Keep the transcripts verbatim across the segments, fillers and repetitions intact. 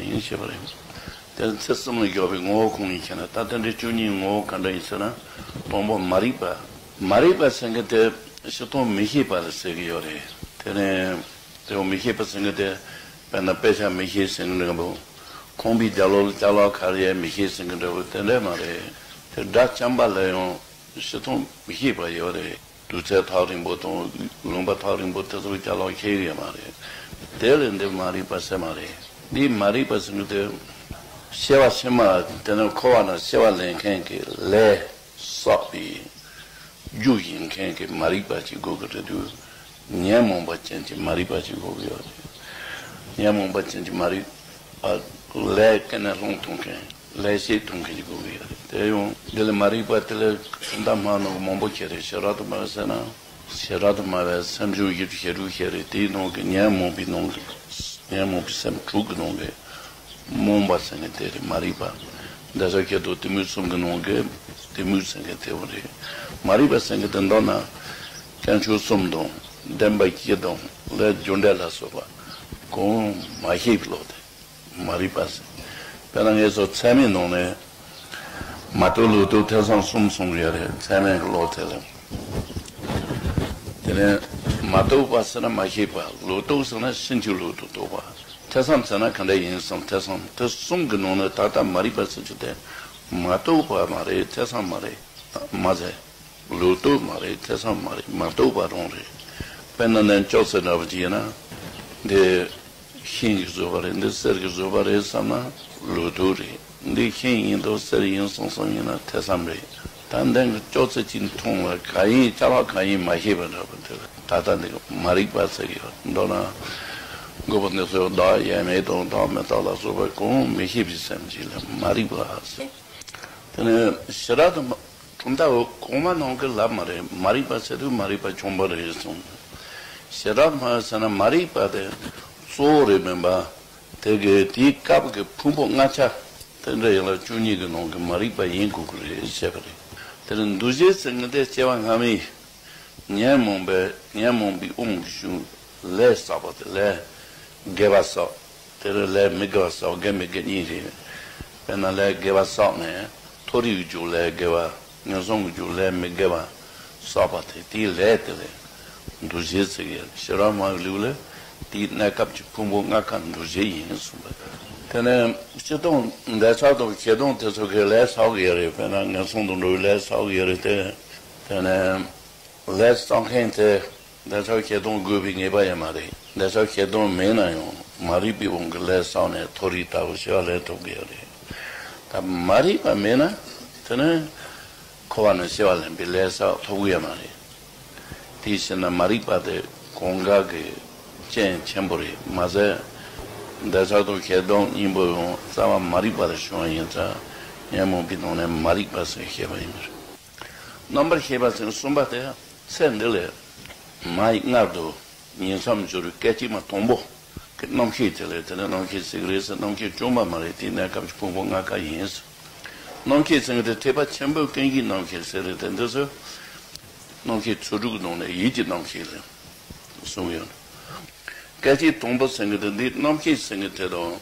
ཡིན་ཞེས་པ་རེད། དེ་ཚེ་གསུམ་ལ་འཇོག་པའི་ངོ་བོ་ཁོང་ཡིན་ཞེ་ན། ད་དེ་འདྲའི་བཅུ་གཉིས་ངོ་བོ་ག་འདྲ་ཡིན་ཟེར་ན། དང་པོ་མ་རིག་པ། མ་རིག་པ་ཟེར་མཁན་དེ་སྤྱིར་བཏང་མི་ཤེས་པ་ལ་ཟེར་གྱི་ཡོད་རེད། དེ་ནས་དེ་མི་ཤེས་པ་ཟེར་མཁན་དེ་དཔེར་ན་དཔེ་ཆ་མི་ཤེས་ཟེར་མཁན་འདྲ་པོ། ཁང་པའི་རྒྱབ་ལོགས་ལ་ཅ་ལག་ག་རེ་ཡོད་མི་ཤེས་ཟེར་མཁན་འདྲ་པོ་དེ་འདྲ་མ་རེད། དེ་དགྲ་བཅོམ་པ་ལ་ཡང་སྤྱིར་བཏང་མི་ཤེས་པ་ཡོད་རེད། དུས་ཚོད་ཐག་རིང་པོ་དང་ལུང་པ་ཐག་རིང་པོ་དེ་ཚོ་ཅ་ལག་ཁྱེར་ཡོད་མ་རེད། དེ་ལས་འདི་མ་རིག་པ་ཟེར་མ་རེད། འདི་མ་རིག་པ་ཟེར་མཁན་དེ་སྐྱེ་བ་ཕྱི་མ་དེ་ནི་འཁོར་བ་ན་སྐྱེ་བ་ལེན་མཁན་གྱི་ལས་བསགས་པའི་རྒྱུ་ཡིན་མཁན་གྱི་མ་རིག་པ་ཅིག་དགོས་ཀྱི་རེད་འདུག་ཉོན་མོངས་པ་ཅན་གྱི་མ་རིག་པ་ཅིག་དགོས་ཀྱི་ཡོད་རེད། ཉོན་མོངས་པ་ཅན་གྱི་མ་རིག་པ་ལས་ཀྱི་ནས་སློང་ཐུབ་མཁན། ལས་བྱེད་ཐུབ་མཁན་གྱི་དགོས་ཀྱི་ཡོད་རེད། དེ་ཡང་འདི་ལ་མ་རིག་པ་དེ་ལ་གྲུབ་མཐའ་སྨྲ་ནོ་མང་པོ་ཁྱེར་རེད། ཞི་རགས་དུ་སྨྲ་བས་ཟེར་ན། ཞི་རགས་དུ་སྨྲ་བས་སེམས་བྱུང་བཞི་བཅུ་ཞེ་དྲུག་བཤད་རེད། དེའི་ནང་གི་ཉོན་མོངས་པའི་ནང་གི་ཉོན་མོངས་པའི་སེམས་དྲུག་གི་ནང་གི་རྨོངས་པ་ཟེར་མཁན་དེ་རེད། མ་རིག་པ། འདོད་ཆགས་སྐྱེ་རྟོག་གཏི་མུག་གསུམ་གྱི་ནང་གི་གཏི་མུག་ཟེར་མཁན་དེ་བོ་རེད། མ་རིག་པ་ཟེར་མཁན་དེ་མདོར་ན་དཀོན་མཆོག་གསུམ་དང་བདེན་པ་བཞི་དང་ལས་རྒྱུ་འབྲས་ལ་སོགས་པ་གང་མ་ཤེས་པའི་བློ་དེ། མ་རིག་པ་ཟེར། དཔེར་ན་ངེད་ཚོ་ཚད་མའི་ནང་ནས་མ་རྟོགས་ལུགས་རྟོགས་ཐེ་ཚོམ་གསུམ་གསུངས་ཡོད་རེད། ཚད་མའི་བློ་དེ་ལ། དེ་ནས་མ་རྟོགས་པ་ཟེར་ན་མ་ཤེས་པ། ལུགས་རྟོགས་ཟེར་ན་ཕྱིན་ཅི་ལོག་ཏུ་རྟོགས་པ། ཐེ་ཚོམ་ཟེར་ན་ག་འདྲ་ཡིན་སོང་ཐེ་ཚོམ། དེ་གསུམ་གྱི་ནང་ནས་ད་ལྟ་མ་རིག་པ་ཟེར་རྒྱུ་དེ་མ་རྟོགས་པ་མ་རེད། ཐེ་ཚོམ་མ་རེད། མ་ཟད། ལུགས་རྟོགས་མ་རེད། ཐེ་ཚོམ་མ་རེད། མ་རྟོགས་པ་རང་རེད། དཔེར་ན་ནན་ཅོག་ཙེ་འདྲ་པོ་ཅིག་ཡིན་ན། འདི་ཤིང་གིས་བཟོས་པ་རེད། འདི་གསེར་གྱིས་བཟོས་པ་རེད་བསམ་ན་ལུགས་རྟོགས་རེད། འདི་ཤིང་ཡིན་དང་གསེར་ཡིན་བསམ་བསམ་ཡིན་ན་ཐེ་ཚོམ་རེད། ད་འདི་ཅོག་ཙེ་གཅིག་མཐོང་བ་ག་ཡིན། ཅ་ལག་ག་ཡིན་མ་ཤེས་པ་འདྲ་པོ་དེ་ད་ལྟ་འདི་མ་རིག་པ་ཟེར་གྱི་ཡོད། མདོར་ན་དངོས་པོ་འདི་ཚོ་བདག་ཡོད་མེད་དང་བདག་མེད་པ་ལ་སོགས་པ་གང་མི་ཤེས་པའི་སེམས་ཅིག་ལ་མ་རིག་པ་ཟེར། དེ་ནས་ཞི་རགས་དུ་མ། གྲུབ་མཐའ་འོ་གོང་མ་ནང་གི་ལབ་མ་རེད། མ་རིག་པ་ཟེར་དུས་མ་རིག་པ་བྱུང་བ་རེད་གསུངས། ཞི་རགས་སྨྲ་ཟེར་ན་མ་རིག་པ་དེ་གཙོ་བོ་རེད་མིན་པ། དེ་གི་དེའི་སྐབས་ཀྱི་ཕུང་པོ་ལྔ་ཆ་དེ་འདྲ་ཡིན་ལ་བཅུ་གཉིས་ཀྱི་ནང་གི་མ་རིག་པ་ཡིན་དགོས་ཀྱི་རེད་བཤད་པ་རེད། དེ་ནས་འདུ་བྱེད་ཟེར་མཁན་དེ་སྐྱེ་བ་སྔ་མའི་ཉོན་མོངས་པའི་ཉོན་མོངས་པའི་དབང་གིས་བྱུང་ལས་བསགས་པ་དེ་ལས་དགེ་བ་བསགས། དེ་ལས་ལས་མི་དགེ་བ་བསགས། དགེ་མི་དགེ་གཉིས་རེད། དཔེར་ན་ལས་དགེ་བ་བསགས་ནས་མཐོ་རིས་ཀྱི་རྒྱུ་ལས་དགེ་བ། ངན་སོང་གི་རྒྱུ་ལས་མི་དགེ་བ་བསགས་པ་དེ་དེའི་ལས་དེ་ལས་འདུ་བྱེད་ཟེར་གི། ཞི་རགས་སྨྲ་བའི་ལུགས་ལ་དེའི་གནས་སྐབས་ཀྱི་ཕུང་པོ་ལྔ་ཀ་འདུ་བྱེད་ཡིན་གསུངས་པ། དེ་ནས་སྤྱིར་བཏང་འདོད་ཆགས་དང་ཞེ་སྡང་དེ་ཚོ་གི་ལས་བསགས་གི་ཡོད་རེད། དཔེར་ན་ངན་སོང་དུ་འགྲོ་བའི་ལས་བསགས་གི་ཡོད་རེད་དེ། དེ་ནས། ལས་བསགས་མཁན་དེ་འདོད་ཆགས་ཞེ་སྡང་དགོས་པའི་ངེས་པ་ཡང་མ་རེད། འདོད་ཆགས་ཞེ་སྡང་མེད་ན་ཡང་མ་རིག་པའི་དབང་གིས་ལས་བསགས་ནས་མཐོ་རིས་ལྟ་བུ་སྐྱེ་བ་ལེན་ཐུབ་ཀྱི་ཡོད་རེད། ད་མ་རིག་པ་མེད་ན་དེ་ནི་འཁོར་བ་ནས་སྐྱེ་བ་ལེན་པའི་ལས་བསགས་ཐུབ་ཀྱི་ཡོད་མ་རེད། དེའི་ཕྱིར་ན་མ་རིག་པ་དེ་གང་ག་གི་རྐྱེན་ཆེན་པོ་རེད། མ་ཟད་འདོད་ཆགས་དང་ཞེ་སྡང་གཉིས་པོ་ཡང་རྩ་བ་མ་རིག་པ་ལས་བྱུང་བ་ཡིན་ཙང་ཉོན་མོངས་པའི་ནང་ནས་མ་རིག་པ་ཟེར་བཤད་པ་ཡིན་པ་རེད། རྣམ་པར་ཤེས་པ་ཟེར་གསུམ་པ་དེ། ཚེ་འདི་ལས་མ་ཡི་མངལ་དུ་ཉིང་མཚམས་སྦྱོར་བའི་སྐད་ཅིག་མ་དང་པོ་གི་རྣམ་ཤེས་དེ་ལས་དེ་ནས་རྣམ་ཤེས་ཟེར་གི་རེད་ཟེར། རྣམ་ཤེས་བྱུང་བ་མ་རེད། དེའི་གནས་སྐབས་ཀྱི་ཕུང་པོ་ལྔ་ཀ་ཡིན་ཟེར། རྣམ་ཤེས་ཟེར་གི་དེ་ཐེག་པ་ཆེན་པོའི་ཀུན་གཞིའི་རྣམ་ཤེས་ཟེར་རེད་དེ། འདི་ཚོ་རྣམ་ཤེས་ཚོགས་དྲུག་གི་ནང་ནས་ཡིད་ཀྱི་རྣམ་ཤེས་རེད་གསུངས་ཡོད། སྐད་ཅིག་དང་པོ་ཟེར་གི་དེ་འདི་རྣམ་ཤེས་ཟེར་གི་དེ་དང་།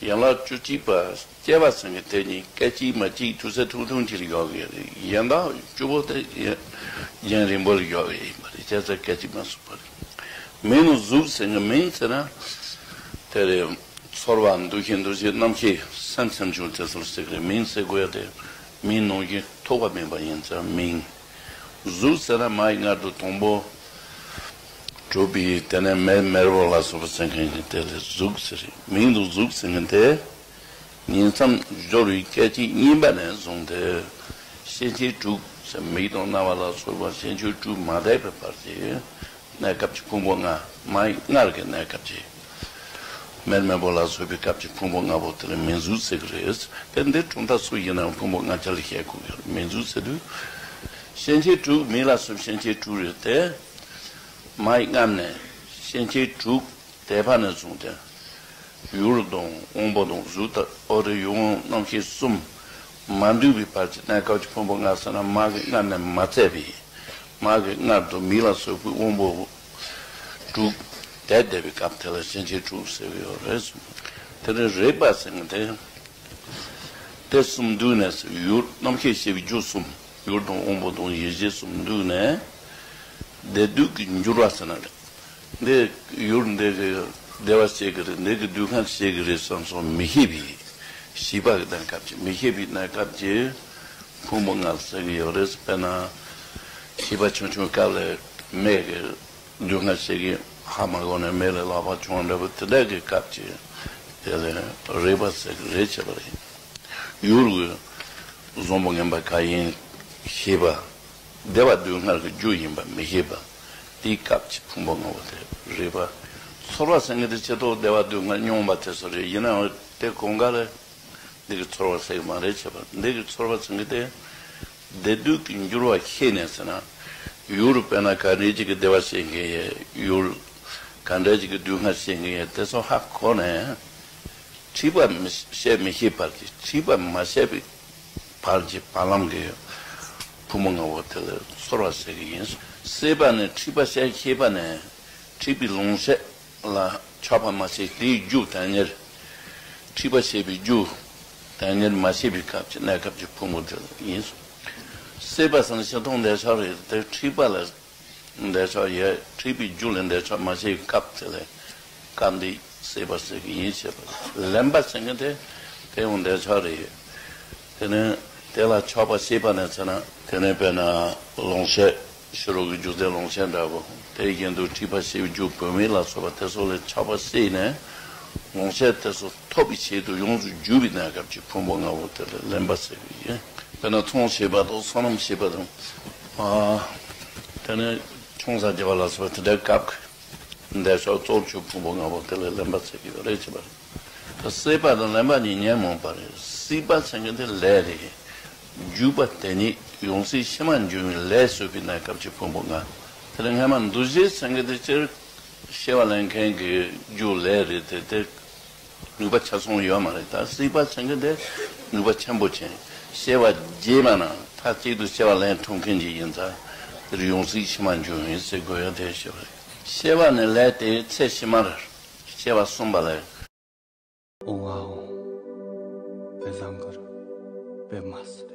ཡན་ལག་བཅུ་གཅིག་པ་སྐྱེ་བ་ཟེར་གི་དེ་གཉིས་སྐད་ཅིག་མ་གཅིག་དུས་ཚོད་ཐུང་ཐུང་ཅིག་ལ་ཡོད་གི་རེད། གཞན་དག་བཅུ་པོ་དེ་ཡུན་རིང་པོ་ལ་ཡོད་གི་ཡིན་པ་རེད། བྱས་ཙང་སྐད་ཅིག་མ་གསུངས་པ་རེད། མིང་དང་གཟུགས་ཟེར་གི། མིང་ཟེར་ན་དེ་རེད། ཚོར་བ་འདུ་ཤེས་འདུ་བྱེད་རྣམ་ཤེས་སེམས་སེམས་བྱུང་དེ་ཚོར་ཟེར་གི་རེད། མིང་ཟེར་དགོས་ཡ་དེ་མིང་ནང་བཞིན་ཐོགས་པ་མིན་པ་ཡིན་ཙང་མིང་། གཟུགས་ཟེར་ན་མ་ཡི་མངལ་དུ་དང་པོ་གྲུབ་པའི་དེ་ནས་མེ་མེར་པོ་ལ་སོགས་པ་ཟེར་མཁན་གྱི་དེ་ལ་གཟུགས་ཟེར། མིང་དང་གཟུགས་ཟེར་མཁན་དེ་ཉིང་མཚམས་སྦྱོར་བའི་སྐད་ཅིག་གཉིས་པ་ནས་བཟུང་སྟེ་སྐྱེ་མཆེད་དྲུག་ཟེར། མིག་དང་རྣ་བ་ལ་སོགས་པ་སྐྱེ་མཆེད་དྲུག་མ་འདས་པའི་བར་གྱི་གནས་སྐབས་ཀྱི་ཕུང་པོ་ལྔ། མ་ཡི་མངལ་གྱི་གནས་སྐབས་ཀྱི། མེར་མེར་པོ་ལ་སོགས་པའི་སྐབས་ཀྱི་ཕུང་པོ་ལྔ་པོ་དེ་ལ་མིང་གཟུགས་ཟེར་གི་རེད། དེ་འདི་གྲུབ་མཐའ་སུ་ཡིན་ནའང་ཕུང་པོ་ལྔ་ཆ་ལ་བཤད་དགོས་ཀྱི་རེད། མིང་གཟུགས་ཟེར་དུས་སྐྱེ་མཆེད་དྲུག་མིག་ལ་སོགས་སྐྱེ་མཆེད་དྲུག་རེད་དེ། མ་ཡི་མངལ་ནས་སྐྱེ་མཆེད་དྲུག་འདས་པ་ནས་བཟུང་སྟེ། ཡུལ་དང་དབང་པོ་དང་གཟུགས་དང་། ཨོ་རེད། ཡུལ་དབང་རྣམ་ཤེས་གསུམ་མ་འདུས་པའི་བར་གྱི་གནས་སྐབས་ཀྱི་ཕུང་པོ་ལྔ་ཟེར་ན་མ་གི་མངལ་ནས་མ་ཚད་པའི། མ་གི་མངལ་དུ་མིག་ལ་སོགས་པའི་དབང་པོ་དྲུག་འདས་བསྡད་པའི་སྐབས་དེ་ལ་སྐྱེ་མཆེད་དྲུག་ཟེར་གྱི་ཡོད་རེད་གསུངས། དེ་ནས་རེག་པ་ཟེར་མཁན་དེ། དེ་གསུམ་འདུས་ནས་ཡུལ་རྣམ་ཤེས་ཤེས་པའི་རྒྱུ་གསུམ། ཡུལ་དང་དབང་པོ་དང་ཡིད་བྱེད་གསུམ་འདུས་ནས། བདེ་སྡུག་གི་འགྱུར་བ་ཟེར་ན་རེད། འདི་ཡུལ་འདི་གི་བདེ་བ་སྐྱེ་གི་རེད། འདི་གི་སྡུག་བསྔལ་སྐྱེ་གི་རེད་བསམ་སོང་མི་ཤེས་པའི་ཤེས་པ་གི་གནས་སྐབས་ཀྱི། མི་ཤེས་པའི་གནས་སྐབས་ཀྱི་ཕུང་པོ་ལྔ་ཟེར་གི་ཡོད་རེད། དཔེར་ན་ཤེས་པ་ཆུང་ཆུང་སྐབས་ལ་མེ་གི་སྡུག་བསྔལ་ཞིག་གིས་ཧ་མ་གོ་ནས་མེ་ལ་ལག་པ་བྱུང་འདྲ་པོ་དེ་འདྲ་གི་སྐབས་ཀྱི་དེ་ལ་རེག་པ་ཟེར་གི་རེད་བྱས་པ་རེད། ཡུལ་གྱི་བཟང་པོ་ངན་པ་གང་ཡིན་ཤེས་པ། བདེ་བ་སྡུག་བསྔལ་གྱི་རྒྱུ་ཡིན་པ་མི་ཤེས་པ། དེའི་སྐབས་ཀྱི་ཕུང་པོ་ལྔ་པོ་དེ་རེག་པ། ཚོར་བ་ཟེར་མཁན་དེ་ཆེ་ཐོག་བདེ་བ་སྡུག་བསྔལ་མྱོང་བ་དེ་ཚོ་རེད། ཡིན་ནའང་དེ་གང་ག་ལ། འདི་གི་ཚོར་བ་ཟེར་གི་མ་རེད་བྱས་པ། འདི་གི་ཚོར་བ་ཟེར་གི་དེ། བདེ་སྡུག་གི་འགྱུར་བ་ཤེས་ནས་ཟེར་ན། ཡུལ་དཔེར་ན་ག་འདྲ་ཅིག་གི་བདེ་བ་ཤེས་མཁན་ཡོད། ཡུལ་ག་འདྲ་ཅིག་གི་སྡུག་བསྔལ་ཤེས་མཁན་ཡོད། དེ་ཚོ་ཧ་གོ་ནས། འཁྲུལ་པ་མི་བཤད་མི་ཤེས་བར་གྱི། འཁྲུལ་པ་མ་བཤད་པའི་བར་གྱི་བར་ལམ་གྱི་ཕུང་པོ་ལྔ་པོ་དེ་ལ་ཚོར་བ་ཟེར་གི་ཡིན། སྲེད་པ་ནི་འཁྲུལ་པ་བཤད་ཤེས་པ་ནས། འཁྲུལ་པའི་ལོངས་སྤྱོད་ལ་ཆགས་པ་མ་བྱས། དེའི་རྒྱུ་དོན་གཉེར། འཁྲུལ་པ་བྱེད་པའི་རྒྱུ་དོན་གཉེར་མ་བྱས་པའི་སྐབས་ཀྱི་གནས་སྐབས་ཀྱི་ཕུང་པོ་དེ་ཡིན། སྲེད་པ་ཟེར་ན་ཆེ་ཐོག་འདོད་ཆགས་རེད། དེ་འཁྲུལ་པ་ལ་འདོད་ཆགས་ཡོད། འཁྲུལ་པའི་རྒྱུ་ལ་འདོད་ཆགས་མ་བྱས་པའི་སྐབས་དེ་ལ་སྐབས་འདི་སྲེད་པ་ཟེར་གི་ཡིན་བྱས་པ། ལེན་པ་ཟེར་མཁན་དེ་དེ་ཡང་འདོད་ཆགས་རེད། དེ་ནས་དེ་ལ་ཆགས་པ་སྐྱེས་པ་ནས་ཟེར་ན། དེ་ནས་དཔེར་ན་ལོངས་སྤྱོད། ཕྱི་རོལ་གྱི་རྒྱུ་རྫས་ལོངས་སྤྱོད་འདྲ་པོ། དེ་བཞིན་དུ་འཁྲུལ་པ་ཞེས་པའི་རྒྱུ་བུད་མེད་ལ་སོགས་པ་དེ་ཚོ་ལས་ཆགས་པ་སྐྱེས་ནས། ལོངས་སྤྱོད་དེ་ཚོ་ཐོབ་པའི་ཆེད་དུ་ཡོངས་སུ་གྱུར་པའི་གནས་སྐབས་ཀྱི་ཕུང་པོ་ལྔ་པོ་དེ་ལ་ལེན་པ་ཟེར་གྱི་ཡིན། དཔེར་ན་ཚོང་བྱེད་པ་དང་སོ་ནམ་བྱེད་པ་དང་། ཨ། དེ་ནས་ཆུང་ས་རྒྱག་པ་ལ་སོགས་པ་དེ་འདྲའི་སྐབས་ཀྱི་འདོད་ཆགས་གཙོ་བོ་ཕུང་པོ་ལྔ་པོ་དེ་ལ་ལེན་པ་ཟེར་གྱི་ཡོད་རེད་བྱས་པ་རེད། ད་སྲེད་པ་དང་ལེན་པ་གཉིས་ཉོན་མོངས་པ་རེད། སྲེད་པ་ཟེར་མཁན་དེ་ལས་རེད། འཇུག་པ་དེ་ཉིད་ཡང་སྲིད་ཕྱི་མ་འབྱུང་བའི་ལས་བསོད་པའི་གནས་སྐབས་ཀྱི་ཕུང་པོ་ལྔ། དེ་ལ་སྔ་མ་འདུ་བྱེད་ཟེར་མཁན་དེ་སྤྱིར་སྐྱེ་བ་ལེན་མཁན་གྱི་རྒྱུ་ལས་རེད་དེ། དེ་ནུས་པ་ཆ་ཚང་ཡོད་མ་རེད། ད་སྲེད་པ་ཟེར་མཁན་དེ་ནུས་པ་ཆེན་པོ་ཅན། སྐྱེ་བ་རྗེས་མ་ན་མཐའ་གཅིག་ཏུ་སྐྱེ་བ་ལེན་ཐུབ་མཁན་ཅིག་ཡིན་ཙང་། དེར་ཡང་སྲིད་ཕྱི་མ་འབྱུང་བའི་ཟེར་དགོས་ཡ་དེ་ཞིག་རེད། སྐྱེ་བ་ནས་ལས་དེའི་ཚེ་ཕྱི་མར་སྐྱེ་བ་གསུངས་པ་ལས། ཨོང་ཨ་ཨོང་། དཔེ་བཟང་གུར་དཔེ་མ་སྲིད།